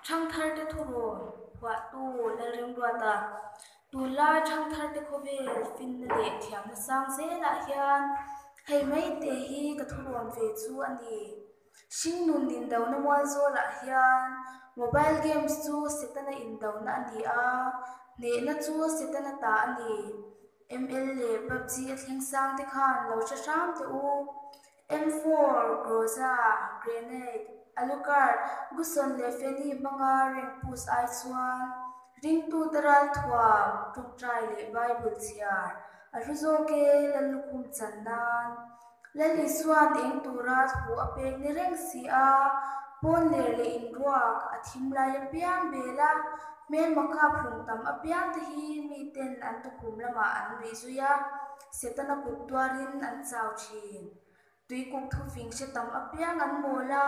Ṭhangtharte thurawn phuahtu Lalremruata, Tunlai ṭhangtharte khawvel finna leh thiamna sang zelah hian hei mai te hi ka thurawn ve chu a ni. Hringnun indona mual zawlah hian mobile games chu Setana indona a ni a, hnehna chu Setana ta a ni. ML leh PUBG a thleng sang te khan lo hre hram teh u. M4, Groza, Grenade, Alucard, Guson leh Fanny hmanga rank push ai chuan ringtute ralthuam, tawngtai leh Bible chhiar a hlu zawk e Lallukhum chan nan. Lal Isua'n eng tura thu a pek ni reng si a, pawn ler leh inruak a thim lai apiang bel a, hmelma kap hlum tam apiang te hi miten an tukhum lamah an nuih zui a, Setana kut tuarin an chau thin. Tuikuk thufing hre tam apiang an mawl a,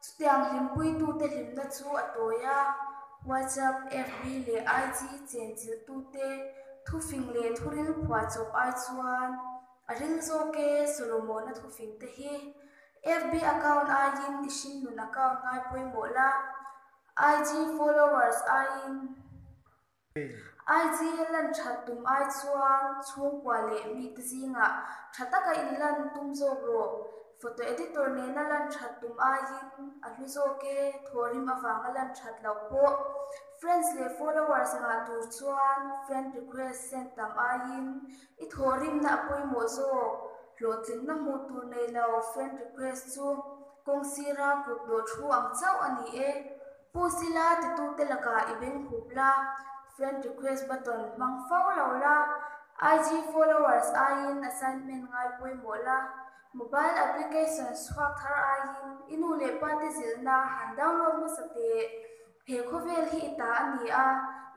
chutiang hlimpuitute hlimna chu a tawi a, WhatsApp, FB leh IG chenchilhtute thufing leh thuril phuahchawp ai chuan A ril zawk e, Solomona thufing te hi. FB account aiin i hringnun account ngai pawimawh la, IG followers aiin IG a lan that tum ai chuan chhungkua leh mite zingah tha taka inlan tum zawk rawh. Photo editor nena lan that tum aiin a hlu zawk e, thawhrim avanga lan that loh pawh. Friends leh followers ngah tur chuan friend request send tam aiin I thawhrimna a pawimawh zawk. Hlawhtlinna hmuh tur nei lo friend request chu kawng sira kut dawh thu ang chauh a ni e. Pu Sila titute lakah i beng hup la, friend request button hmang fo lo la, IG followers aiin assignment ngai pawimawh la, mobile applications chhuak thar aiin i nu leh pa te zilhna han download hmasa teh. He khawvel hi i ta a ni a,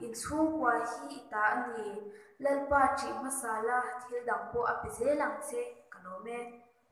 inchhungkua hi i ta a ni. Lalpa ṭih hmasa la, thil dang pawh a pe zel ang che, ka lawm e.